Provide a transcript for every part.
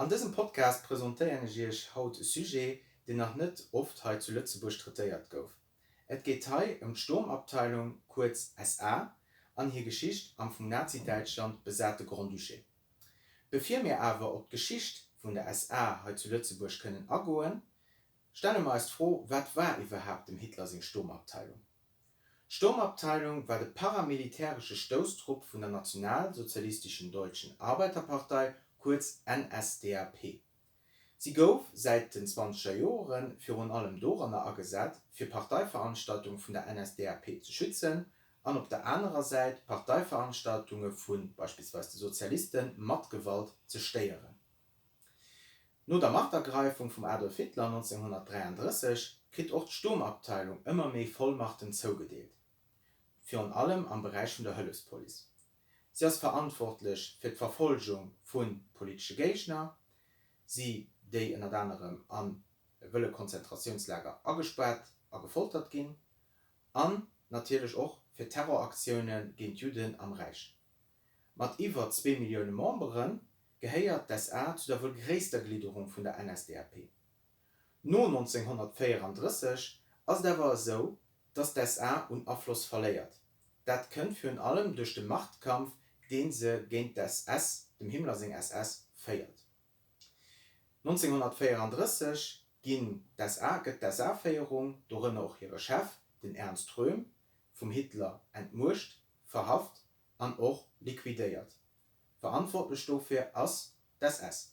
An dësem Podcast presentéieren ech Iech haut e Sujet, deen nach net oft hei zu Lëtzebuerg traitéiert gouf. Et geet hei ëm d'Sturmabteilung, kuerz SA, an hir Geschicht am vum Nazi-Däitschland besate Grand-Duché. Bevir mir awer op d'Geschicht vun der SA hei zu Lëtzebuerg kënnen agoen, stelle mer eis d'Fro, Wat war iwwerhaapt dem Hitler seng Sturmabteilung? D'Sturmabteilung war de paramilitäresche Stousstrupp vun der Nationalsozialistischen Deutschen Arbeiterpartei, kuerz NSDAP. Si gouf säit den zwanzeger Joere virun allem doranner agesat, fir Parteiveranstaltunge vun der NSDAP ze schützen an op der anerer Säit Parteiveranstaltunge vu beispillsweis de Sozialiste mat Gewalt ze stéieren. No der Machtergreifung vum Adolf Hitler 1933 kritt och d'Sturmabteilung ëmmer méi Vollmachten zougedeelt, virun allem am Beräich vun der Hëllefspolice. Si ass verantwortlech fir d'Verfolgung vu politesche Géigner, si déi ënnert anerem a wëlle Konzentratiounslager agespaart a gefoltert ginn, an natierlech och fir Terroraktioune géint d'Judden am Räich. Mat iwwer zwee Millioune Membere gehéiert d'SA zu der wuel gréisster Glidderung vun der NSDAP. No 1934 ass et awer esou, datt d'SA un Afloss verléiert. Dat kënnt virun allem duerch de Machtkampf, dee se géint d'SS, dem Himmler seng SS, féiert. 1934 ginn d'SA, gëtt d'SA-Féierung, dorënner och hire Chef, den Ernst Röhm, vum Hitler entmuecht, verhaft an och liquidéiert. Verantwortlech dofir ass d'SS.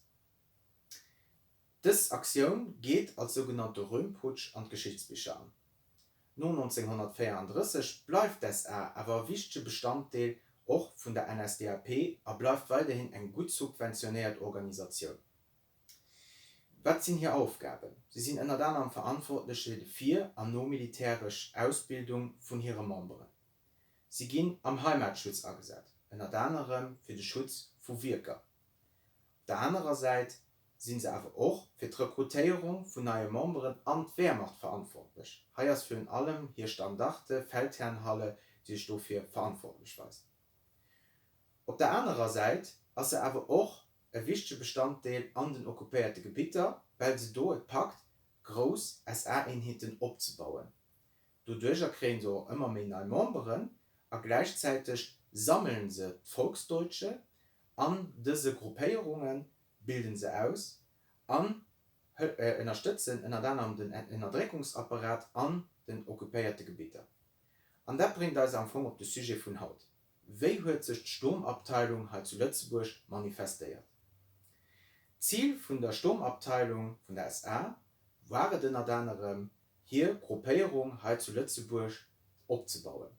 Dës Aktioun geet als sougenannte Röhm-Putsch an d'Geschichtsbicher an. No 1934 bleift d'SA awer e wichtege Bestanddeel och vun der NSDAP a bleift weiderhin eng gutt subventionéiert Organisatioun. Wat sinn hir Aufgaben? Si sinn ënnert anerem verantwortlech fir de vir an nomilitäresch Ausbildung vun hire Memberen. Si ginn am Heimatschutz agesat, ënnert anerem fir de Schutz vu Wierker. Op der anerer Säit si se awer och fir d'Rekrutéierung vun neie Memberen an d'Wehrmacht verantwortlech. Hei ass virun allem hir Standarte Feldherrnhalle, déi sech dofir verantwortlech weist. Op der anerer Säit ass se awer och e wichtege Bestanddeel an den okkupéierte Gebitter, well se do et packt, grouss SA-Eenheeten opzebauen. Doduercher kréien se och ëmmer méi nei Memberen a gläichzäiteg sammeln se d'Volksdeutsche an dëse Gruppéierungen, bilden se aus an ënnerstëtzen ënnert anerem den Ënnerdréckungsapparat an den occupéierte Gebitter. An dat bréngt eis am Fong op de Sujet vun haut, Wéi huet sech d'Sturmabteilung hei zu Lëtzebuerg manifestéiert? D'Zil vun der Sturmabteilung vun der SA war et ënnert anerem, hir Gruppéierung hei zu Lëtzebuerg opzebauen,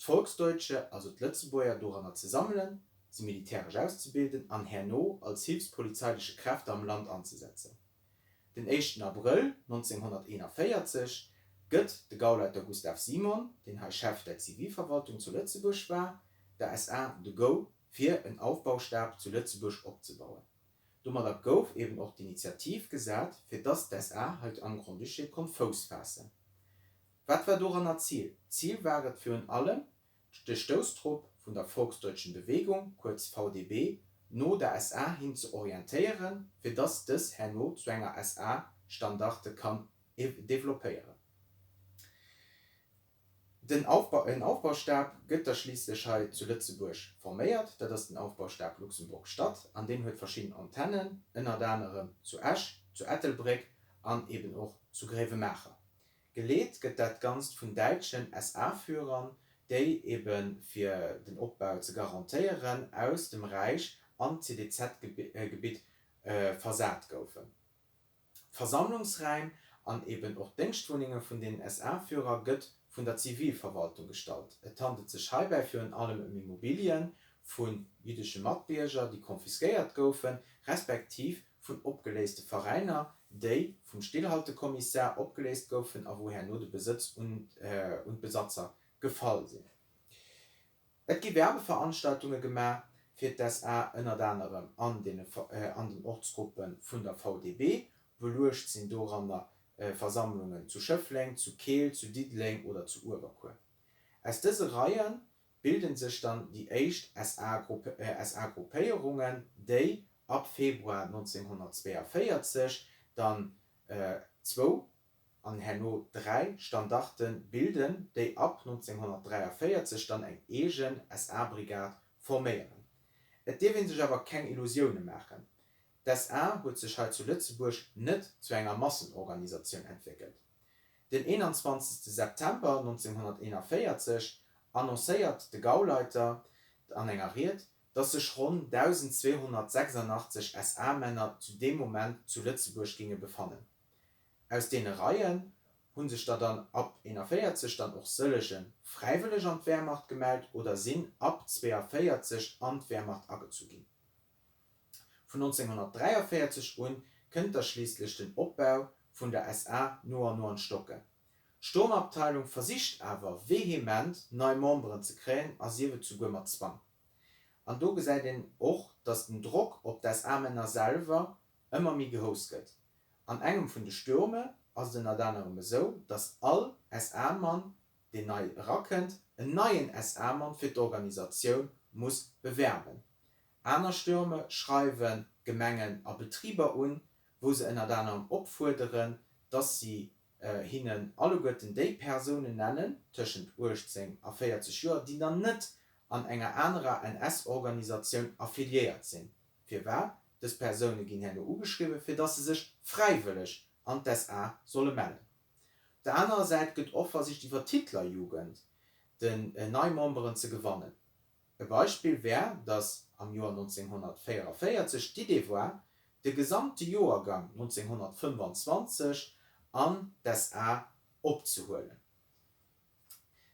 d'Volksdeutsche, also d'Lëtzebuerger, doranner ze sammelen, se militäresch auszebilden an herno als hilfspolizeiliche Kräfte am Land anzesetzen. Den éischten Abrëll 1941 gëtt de Gauleiter Gustav Simon, deen hei Chef der Zivilverwaltung zu Lëtzebuerg war, der SA de Go fir en Aufbaustab zu Lëtzebuerg opzebauen. Domadder gouf eben och d'Initiativ gesat, fir dass d'SA hei am Grand-Duché konnt Fouss faassen. Wat war doranner d'Zil? D'Zil war et virun allem, de Stousstrupp vun der Volksdeutschen Bewegung, kuerz VDB, no der SA hin ze orientéieren, fir dass dës herno zu enger SA-Standarte kann developpéieren. Den Aufbau, en Aufbaustab gëtt da schliisslech hei zu Lëtzebuerg forméiert, dat ass den Aufbaustab Luxemburg-Stadt an deen huet verschidden Antennen, ënnert anerem zu Esch, zu Ettelbréck an eben och zu Gréiwemaacher. Geleet gëtt dat Ganzt vun däitschen SA-Führern, déi ebe fir den Opbau ze garantéieren aus dem Räich an d'CDZ-Gebitt versat goufen. D'Versammlungsräim an eben och d'Déngschtwunnenge vun den SA-Führer gëtt vun der Zivilverwaltung gestallt. Et handelt sech heibäi virun allem ëm Immobilie vu jüddesche Matbierger, déi konfiskéiert goufen, respektiv vun opgeléiste Veräiner, déi vum Stillhaltekommissar opgeléist goufen a wou herno de Besëtz un d'Besatzer gefall sinn. Et gi Werbeveranstaltunge gemaach fir d'SA, ënnert anerem an den Ortsgruppe vun der VDB. Beluecht sinn doranner Versammlungen zu Schëffleng, zu Keel, zu Diddeleng oder zu Uewerkuer. Aus dëse Reie bilde sech dann déi éischt SA-Gruppéierungen, déi. ab Februar 1942 dann zwou an herno 3 Standarte bilden, déi ab 1943 dann eng eegen SA-Brigad forméieren. Et dierf ee sech awer keng Illusioune maachen, D'SA huet sech hei zu Lëtzebuerg net zu enger Massenorganisatioun entwéckelt. Den 21 September 1941 annoncéiert de Gauleiter an enger Ried, datt sech ronn 1.286 SA-Männer zu deem Moment zu Lëtzebuerg géinge befannen. Aus deene Reien hu sech der dann ab 41 dann och sëllege fräiwëlleg an d'Wehrmacht gemellt oder sinn ab 42 an d'Wehrmacht agezu ginn. Vun 1943 un kënnt da schliisslech den Opbau vun der SA no an no an d'Stocken. D'Sturmabteilung versicht awer vehement nei Memberen ze kréien a sief et souguer mat Zwang. An do gesäit een och, datt den Drock op d'SA-Männer selwer ëmmer méi grouss gëtt. An engem vun de Stürme ass et ënnert anerem esou, datt all SA-Mann, deen nei erakënnt, en neien SA-Mann fir d'Organisatioun muss bewerben. Aner Stürme schreiwe Gemengen a Betriber un, wou se ënnert anerem opfuerderen, datt si hinnen alleguerten déi Persounen nennen, tëschent 18 a 40 Joer, déi dann net an enger anerer NS-Organisatioun affiliéiert sinn. Firwat? Dës Persoune ginn herno ugeschriwwen, fir datt se sech fräiwëlleg an d'SA solle mellen. Op der anerer Säit gëtt och versicht iwwer d'Hitlerjugend den nei Memberen ze gewannen. E Beispill wär, datt am Joer 1944 d'Idee war, de gesamte Joergang 1925 an d'SA opzehuelen.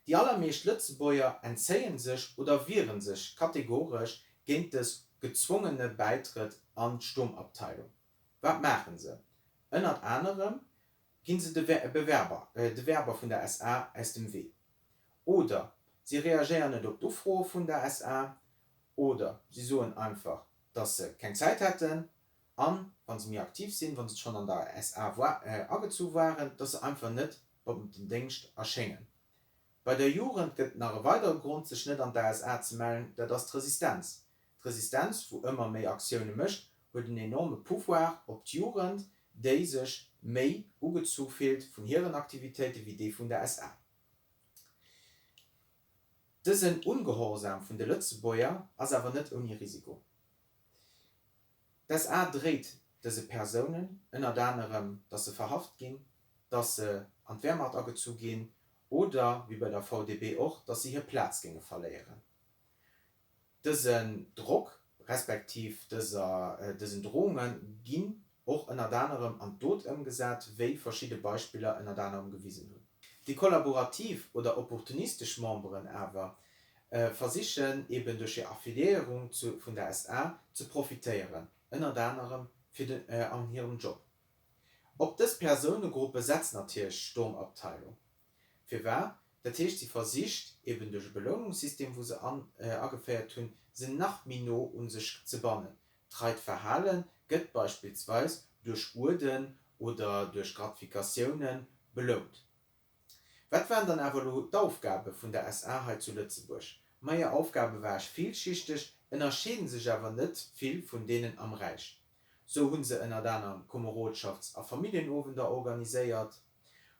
Déi allermeescht Lëtzebuerger entzéie sech oder wiere sech kategoresch géint dës gezwongene Bäitrëtt an d'Sturmabteilung. Wat maachen se? Ënnert anerem ginn se de Bewerber, de Werber vun der SA aus dem Wee. Oder si reagéieren net op d'Ufroe vun der SA. Oder si soen einfach, dass se keng Zäit hätten an, wa se méi aktiv sinn, wa se schonn an der SA agezu waren, dass se einfach net op den Déngscht erschéngen. Bei der Jugend gëtt et nach e weidere Grond, sech net an d'ASA ze mellen, dat ass d'Resistenz. D'Resistenz, wou ëmmer méi Aktioune mécht, huet en enorme Pouvoir op d'Jugend, déi sech méi ugezu fillt vun hiren Aktivitéite wéi déi vun der SA. Dësen Ungehorsam vun de Lëtzebuerger ass awer net ouni Risiko. D'SA dréit dëse Persounen ënnert anerem, datt se verhaft ginn, datt se an d'Wehrmacht agezu ginn oder, wéi bei der VDB och, datt se hir Plaz géinge verléieren. Dësen Drock, respektiv dëser dësen Drohunge ginn och ënnert anerem an d'Dot ëmgesat, wéi verschidde Beispiller ënnert anerem gewisen hunn. Déi kollaborativ oder opportunistesch Memberen awer versichen eben duerch hir Affiliéierung zu vun der SA ze profitéieren, ënnert anerem fir den an hirem Job. Op dës Persounegruppe setzt natierlech d'Sturmabteilung. Firwat? Dat heescht, si versicht, eben duerch e Belounungssystem, wou se ageféiert hunn, se nach méi no u sech ze bannen. Treit Verhale gëtt beispillsweis duerch Uerden oder duerch Gratifikatioune belount. Wat waren dann awer elo d'Aufgabe vun der SA hei zu Lëtzebuerg? Ma hir Aufgabe ware villschichteg, ënnerscheede sech awer net vill vun deenen am Räich. Sou hu se ënnert anerem Komerodschafts a Familljenowender organiséiert,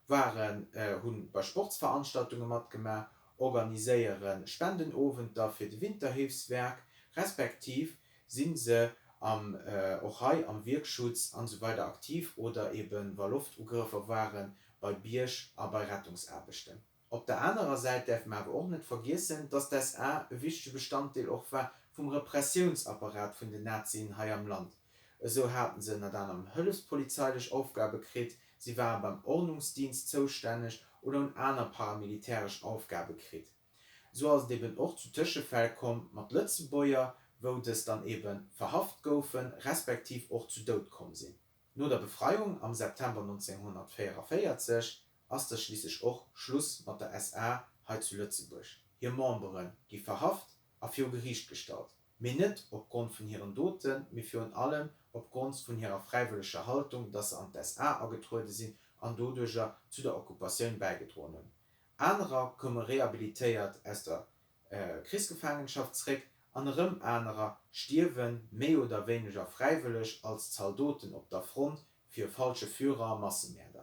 waren, hu bei Sportsveranstaltunge matgemaach, organiséiere Spendenowenter fir de Winterhilfswerk, respektiv si se am och hei am Wierkschutz an esou weider aktiv oder eben, wa Loftugrëffer waren, bei Bierg a bei Rettungsaarbechten. Op der anerer Säit däerfe mer awer och net vergiessen, dass d'SA e wichtege Bestanddeel och war vum Repressiounsapparat vun den Nazien hei am Land. Esou haten se ënnert anerem hëllefspolizeilech Aufgabe kritt, si ware beim Ordnungsdienst zoustänneg oder hunn aner paramilitäresch Aufgabe kritt. Esou ass et eben och zu Tëschefäll komm mat Lëtzebuerger, wou dës dann ebe verhaft goufen, respektiv och zu Doud komm sinn. No der Befreiung am September 1944 ass da schliisslech och Schluss mat der SA hei zu Lëtzebuerg. Hir Membere gi verhaft a viru Geriicht gestallt, mee net opgrond vun hiren Doten, mee virun allem opgrond vun hirer fräiwëlleger Haltung, dass se an d'SA agetruede sinn an doduercher zu der Okkupatioun bäigedroen hunn. Anerer koume rehabilitéiert aus der Krichsgefaangenschaft zréck. An erëm anerer stierwe méi oder wéineger fräiwëlleg als Zaldoten op der Front fir e falsche Führer a Massemäerder.